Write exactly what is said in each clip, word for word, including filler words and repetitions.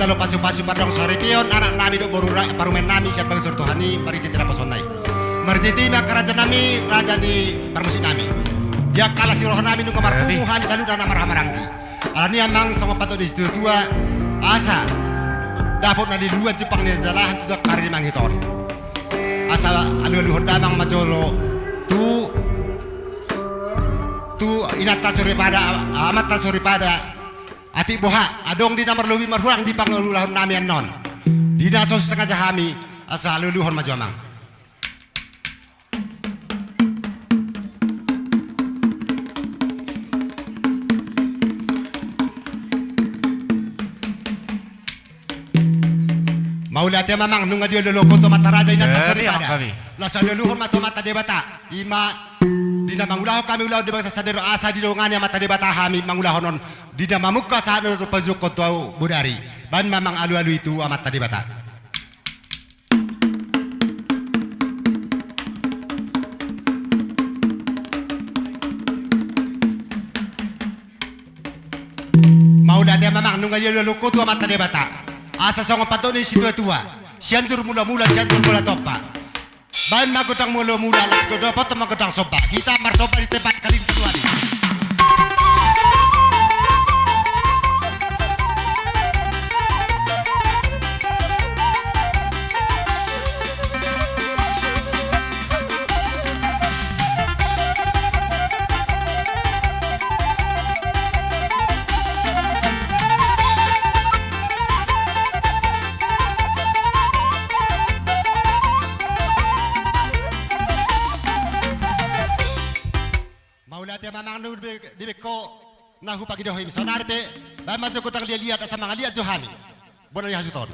Jalo pasupasu pardongan saripeon anak nami dohot boru ra-, parumaen nami sian bagas ni Tuhan i, marhite-hite naposona i. Marhite-hite i ma angka raja nami, raja ni parmusik nami. Di angka las ni roha nami nunga marpungu hami saluhutna na marhahamaranggi. Alani i amang, songon patuduhon ni situa-tua, asa dapot na liluan, jumpang ni na jalahan tu angka ari na mangihut on. Asa alualuhon damang ma jolo tu, tu inanta soripada, amanta soripada. Atik boha, adong di na marlobi marhurang di pangulaulahon nami annon. Di na so sengaja hami, asa alualuhon ma jo amang. Mauliate ma amang, nunga dialualuhon tu amanta raja, inanta soripada. Laos alualuhon ma tu amanta Debata. I ma di na mangulahon hami ulaon di bagasan sadari on, asa didongani amanta Debata hami mangulahon on. Di na mamungka sahat na dohot pajumpang tu bodari. Baen ma amang alualu i tu amanta Debata. Mauliate ma amang, nunga dialualuhon tu amanta Debata. Asa songon patuduhon ni situa-tua, Sianjur Mulamula, Sianjur Bola Tompa. Baen ma gondang mulamula, laos gondang, dapot ma gondang somba. Hita marsomba di tempat kaling tuan i. Mauliate ma amang, nunga dibaen ho na hupangido hami. Saonari pe, baen ma jo gondang liat-liat asa mangaliat jo hami. Bona ni hasuhuton.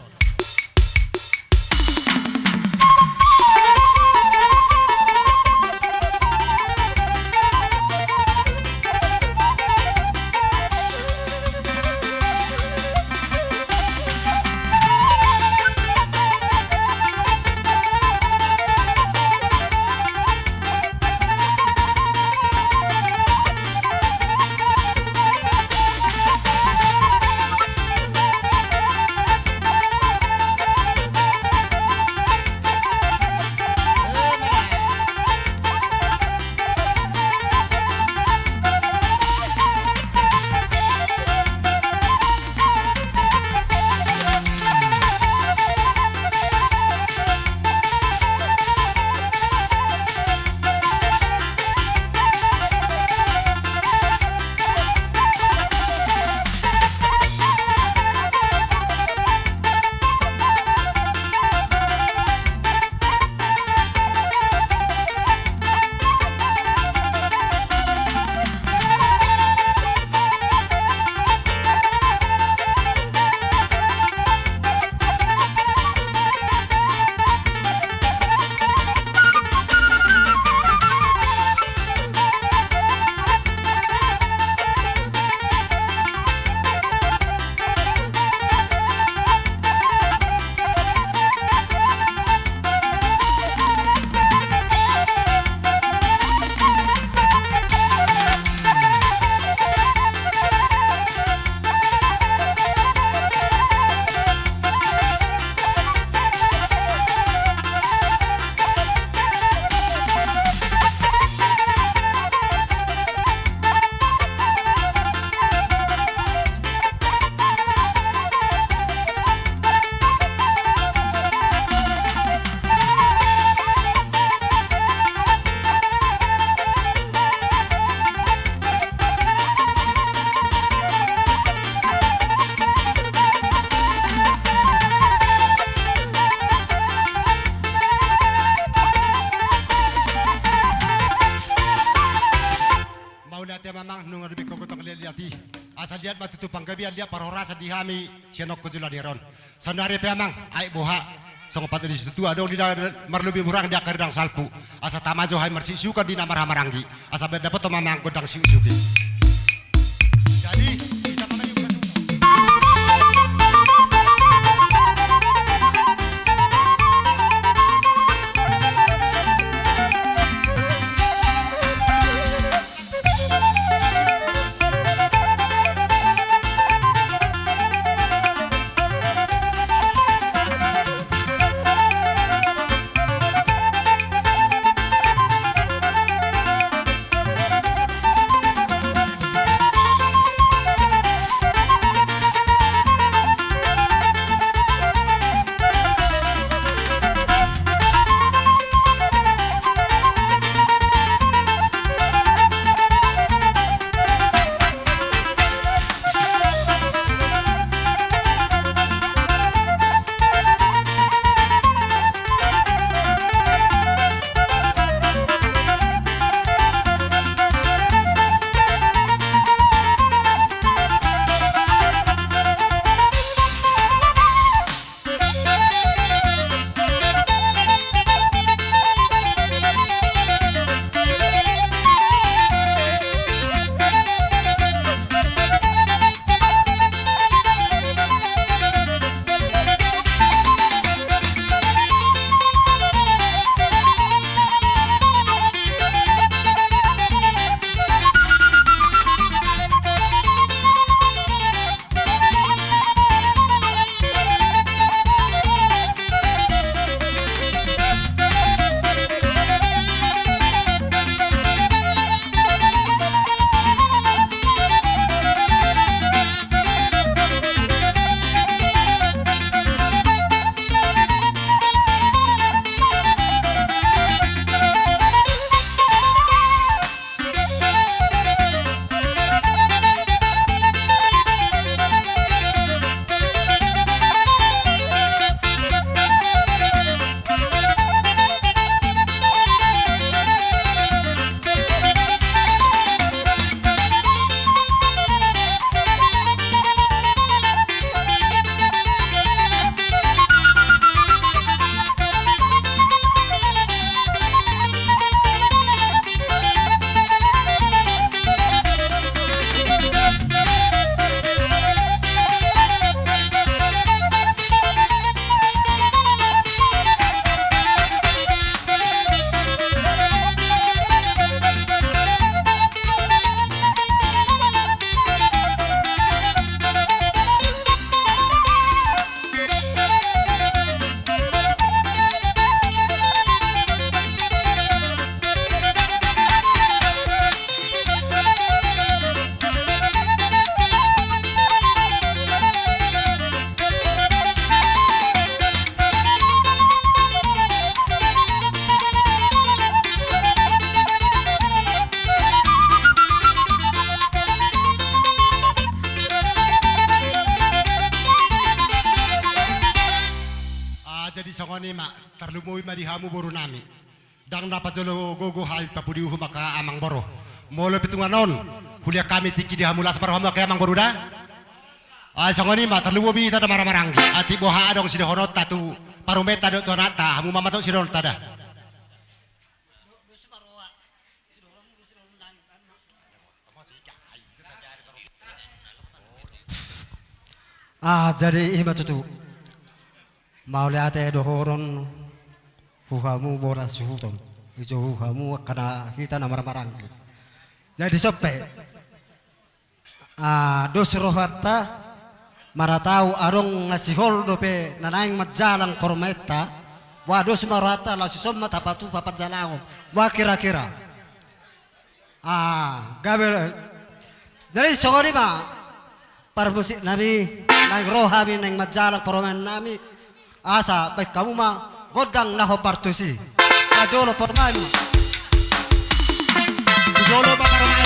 Mauliate ma amang, nunga dibaen ho gondang liat-liat i. Asa liat ma tutu panggabean, liat parhorasan di hami sian on joloan ni ari on. Saonari pe amang, aek boha, songon patuduhon ni situa-tua, adong di na marlobi marhurang di angka ridang salpu. Asa tama jo hami marsiuksiukan di na marhahamaranggi. Asa baen dapoton ma amang gondang siuksiuk i. Jadi, hita ma na. Songon i ma, tarlumobi ma di hamu boru nami. Ndang na pajolo gogo hami papudiuhon angka amangboru. Molo pitungan on, huliang hami tingki di hamu, las ma rohamu angka amangboru da. Ai songon i ma, tarlumobi hita na marhahamaranggi. Atik boha adong sidohononta tu parumaenta dohot tu anakta, hamu ma manat sidohononta da. Ah, jadi i ma tutu. Mauliate dohonon tu hamu boru suhuton. Dijou hamu angka na hita na marhahamaranggi. Jadi sope. Ah, dos rohanta, maratahu adong na sihol dope na naeng manjalang parumaenta, boha dos ma rohanta laos dison ma tapatupa panjalangon. Boha kira-kira. Ah, gabe. Jadi songon i ma, parmusik nami, naeng ro hami naeng manjalang parumaen nami, asa baen hamu ma gondang na hombar tusi. Pajolo parumaen. Pajolo ma parumaen.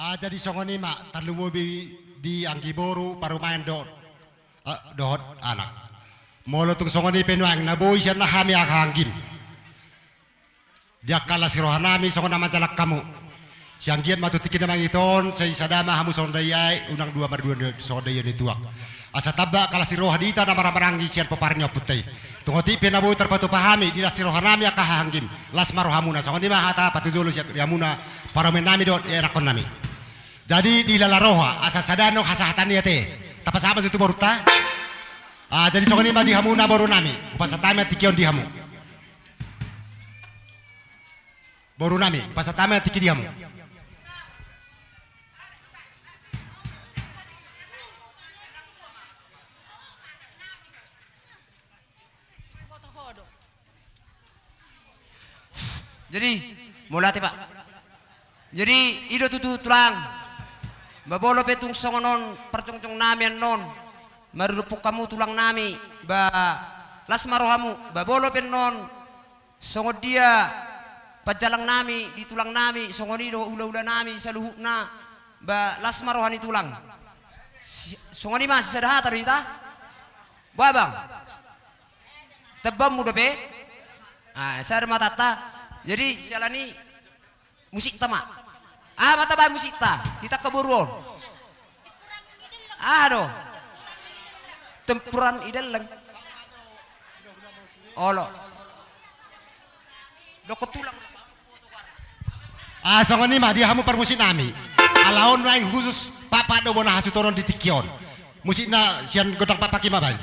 Ah, jadi songon i ma, tarlumobi di anggi boru, parumaen dohot, ah, dohot anak. Molo tung songon i pe nuaeng na boi sian hami angka anggim. Di angka las ni roha nami songon na manjalang hamu. Sai anggiat ma tu tingki na mangihut on, sai sada ma hamu songon dai ai, unang dua mardua songon dai ni tuak. Asa tamba angka las ni roha di hita na marhahamaranggi sian pomparan ni ompunta i. Tung otik pe na boi tarpatupa hami di las ni rohanami angka hahaanggim, las ma rohamuna. Songon i ma hata patujolo sian di hamuna, parumaennami dohot ianakkonnami. Jadi dihilala roha asa sada annon hasahatan i ate. Tapasahat ma jo tu borunta. Ah, jadi songon i ma di hamuna borunami. Hupasahat hami tingki on di hamu. Borunami, hupasahat hami tingki di hamu. Jadi, mauliate, Pak. Jadi, i do tutu, Tulang. Ba molo pe tung songon on parjongjongnami annon, maruruphon hamu, Tulangnami, ba las ma rohamu. Ba molo pe annon songon dia panjalangnami di Tulangnami, songon i do hulahulanami saluhutna, ba las ma roha ni Tulang. Si-, songon i ma sisada hata do hita. Boa, Abang? Tambaonmu dope? Ah, sada ma hatanta. Jadi, siala ni i, musikta ma. Aha ma tabaen musikta di angka boru on? Aha do? Tempuran i delleng. Olo. Dokkon Tulang. Ah, songon i ma di hamu parmusiknami. Ala on naeng khusus pakpak do bona hasuhuton on di tingki on. Musikna sian gondang pakpak i ma baen.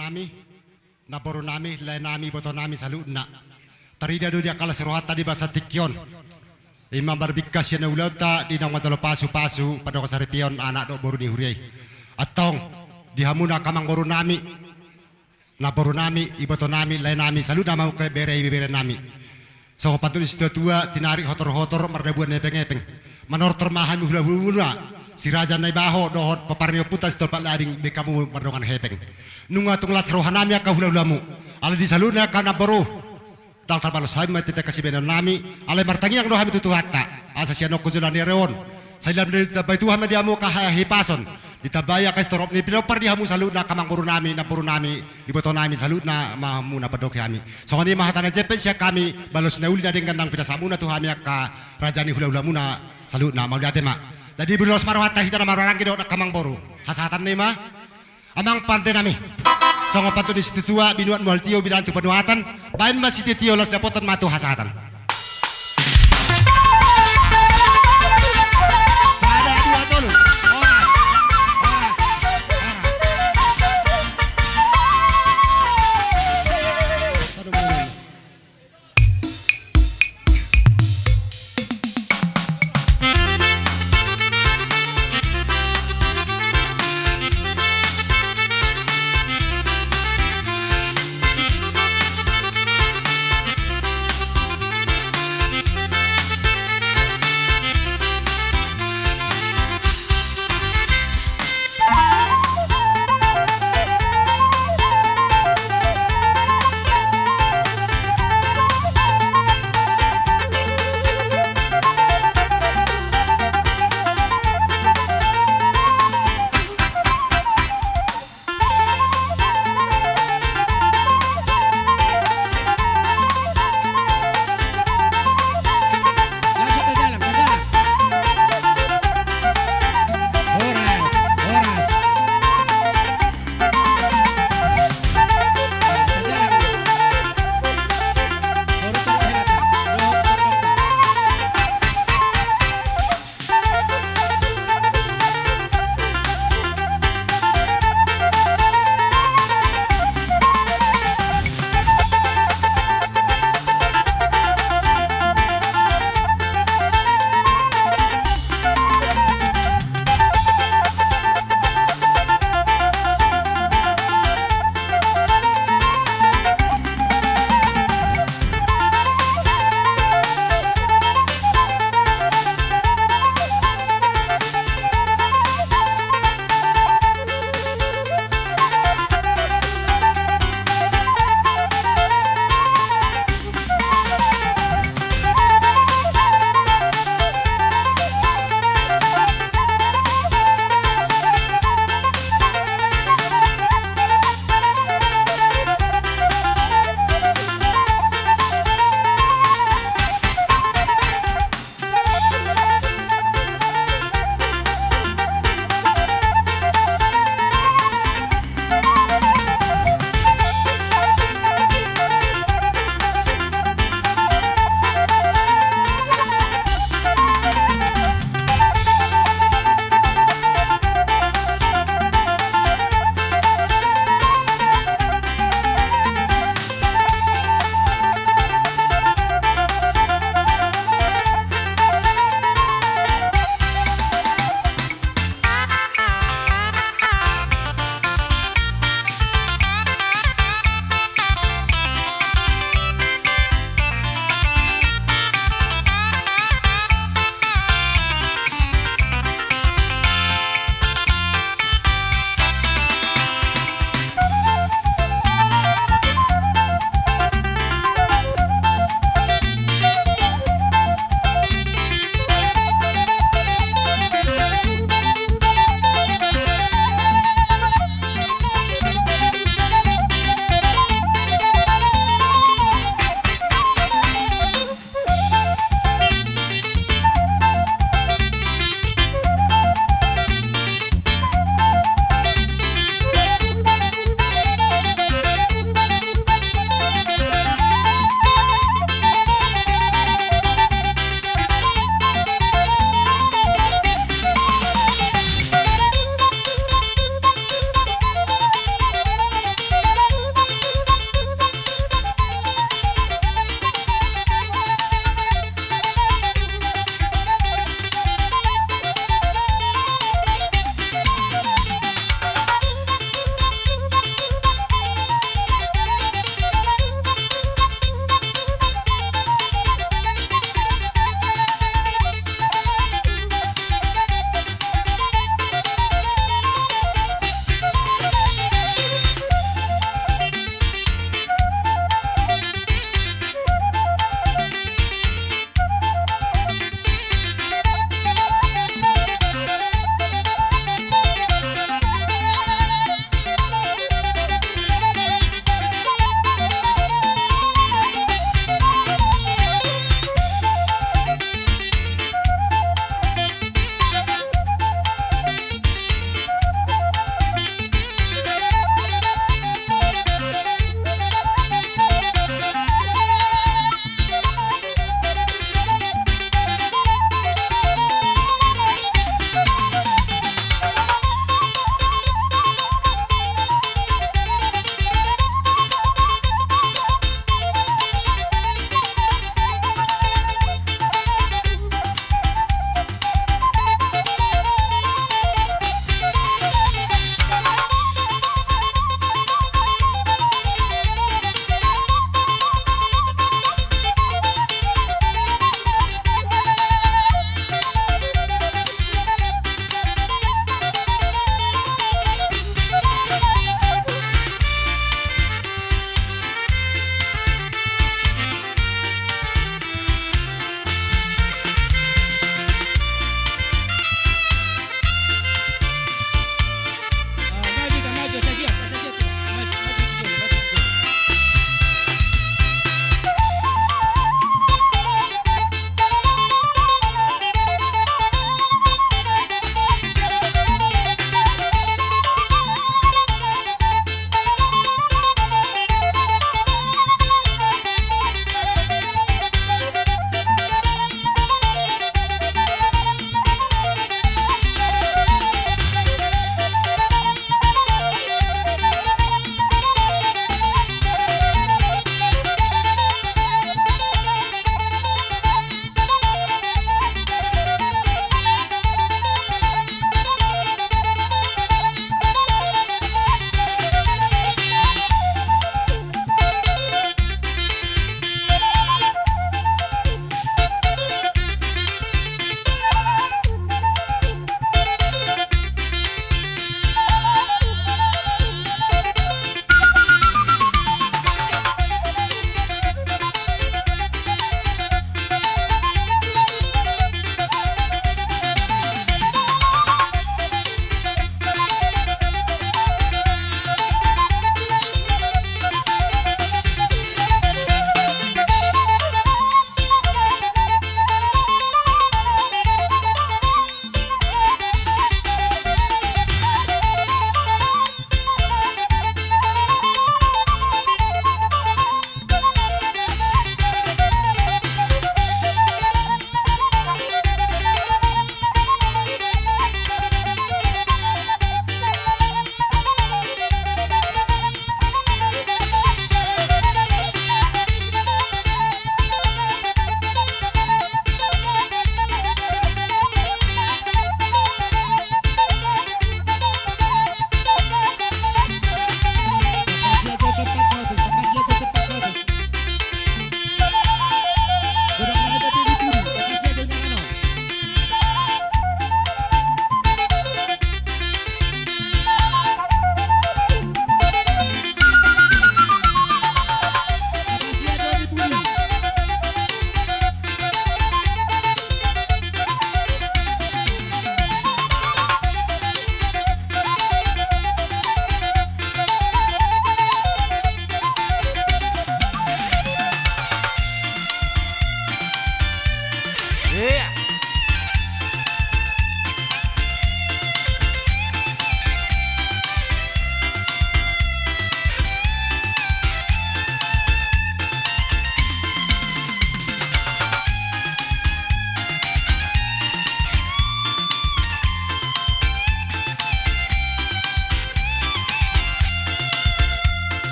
nami, namboru nami, lae nami, iboto nami saluhutna. Tarida do di angka las ni rohanta di bagasan tingki on. Ima marbingkas sian ulaonta di naung manjalo pasupasu, pandok saripeon anak dohot boru ni huria i. Antong, di hamu na angka amangboru nami, namboru nami, iboto nami, lae nami, saluhutna ma hamu angka bere ibebere nami. Songon pantun ni situatua, tinarik hotorhotor, mardabuan epengepeng. Manortor ma hami hulahulamuna, Si Raja Naibaho dohot pomparan ni ompunta Si Tolpatlading, bahen hamu mardongan hepeng. Nunga tung las roha nami angka hulahulamu. Alai di saluhutna angka namboru, ndang tarbalos hami marhite angka sibahenon nami, alai martangiang do hami tu Tuhanta, asa sian on tu joloan ni ari on, sai lam ditambai Tuhan ma di hamu angka hahipason, ditambai angka sitorop ni pinompar di hamu saluhutna angka amangboru nami, namboru nami, iboto nami, saluhutna ma hamu na pandoki hami. Songon i ma hata na jempek sian hami, balos na uli na denggan naung pinasahatmuna tu hami angka raja ni hulahulamuna saluhutna, mauliate ma. Jadi, boi los ma rohanta hita na marhahamaranggi dohot angka amangboru. Hasahatan ni ma. Amang pande nami. Songon pantun ni situatua, binuat mual tio, binuat tu panuatan, bahen ma sitio-tio, laos dapotan ma tu hasahatan. Sada, dua, tolu. Horas. Horas. Horas.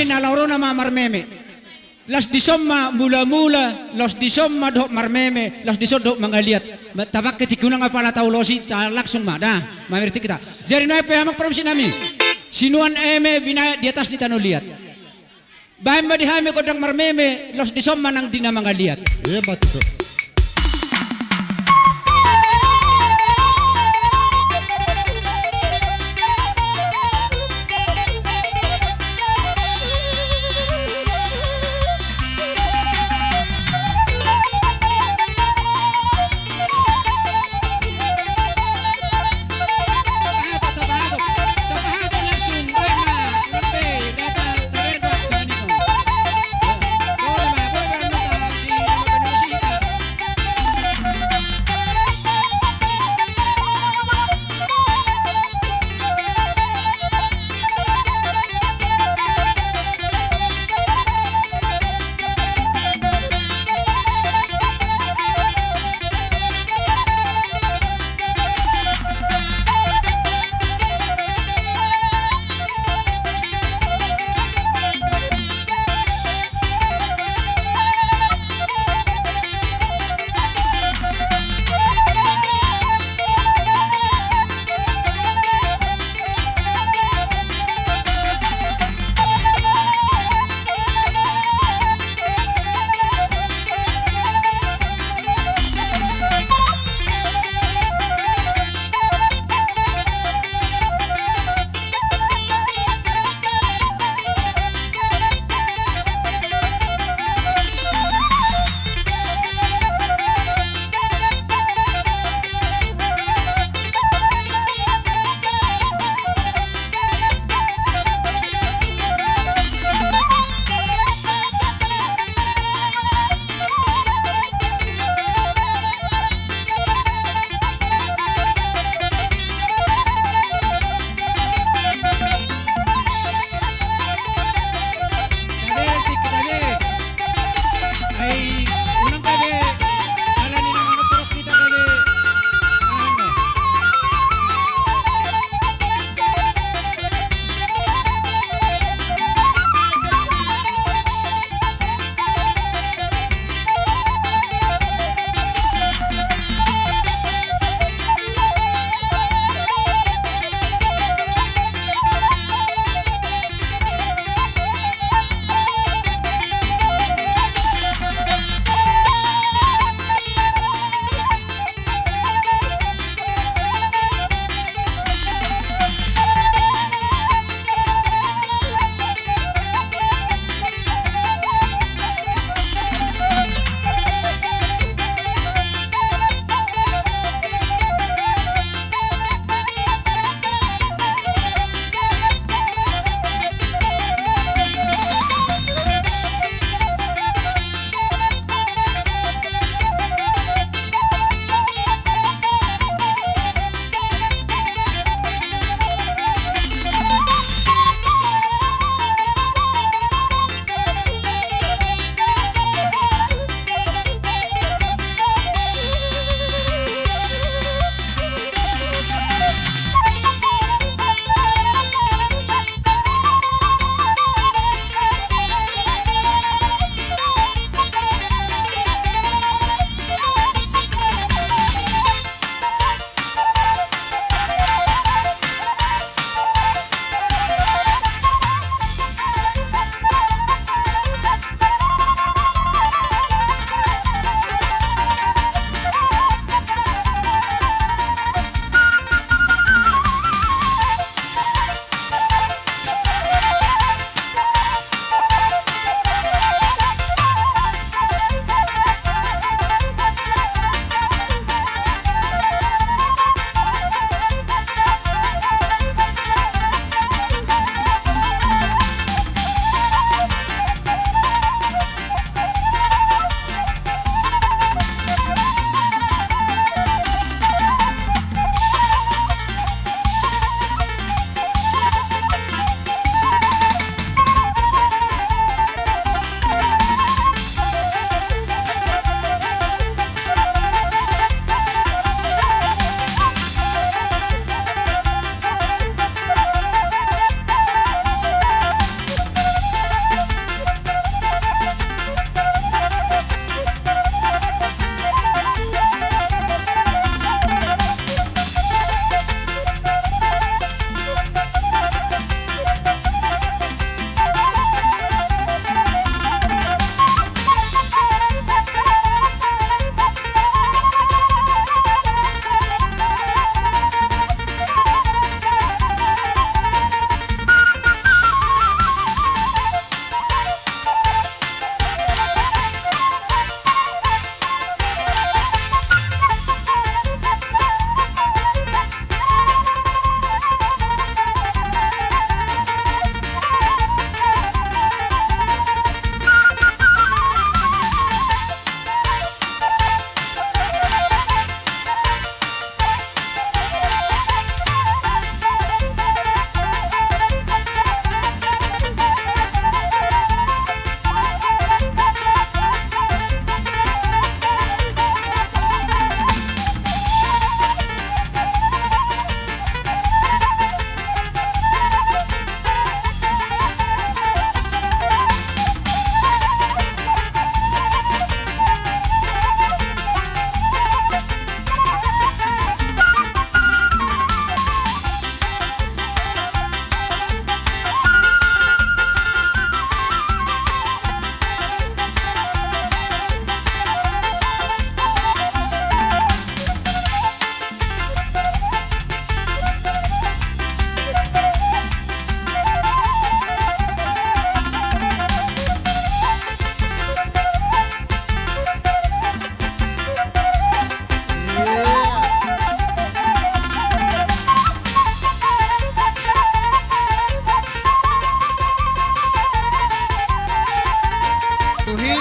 na laho ro nama marmeme. Laos dison ma mula-mula, laos dison ma dohot marmeme, laos dison dohot mangaliat. Ma-, tapangke tingki unang apala taulosi, ta langsung ma, da, mamereng tingki ta. Jadi nuaeng pe amang parumaenami. Sinuan eme binahen di atas ni tano liat. Bahen ma di hami gondang marmeme, laos dison ma nang di na mangaliat. Iya, betul.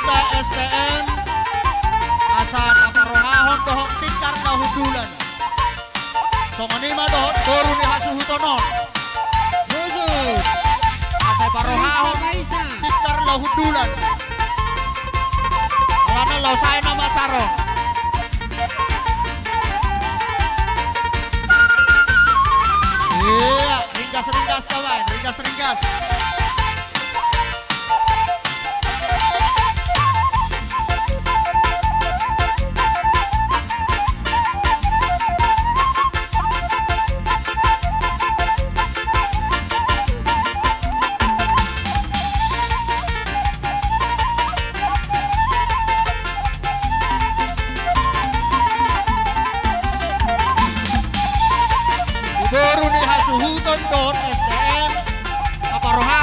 Anggota S T M, asa taparrohahon dohot tikar na hundulan. Songon i ma dohot boru ni hasuhuton on. Asa diparrohahon tikar na hundulan. Alana laos sae nama acara on. Ia, ringgas-ringgas ta baen, ringgas-ringgas. Di boru ni hasuhuton dohot S T M, taparroha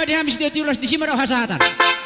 Di hami sitio tiulas di si ma dao hasahatan.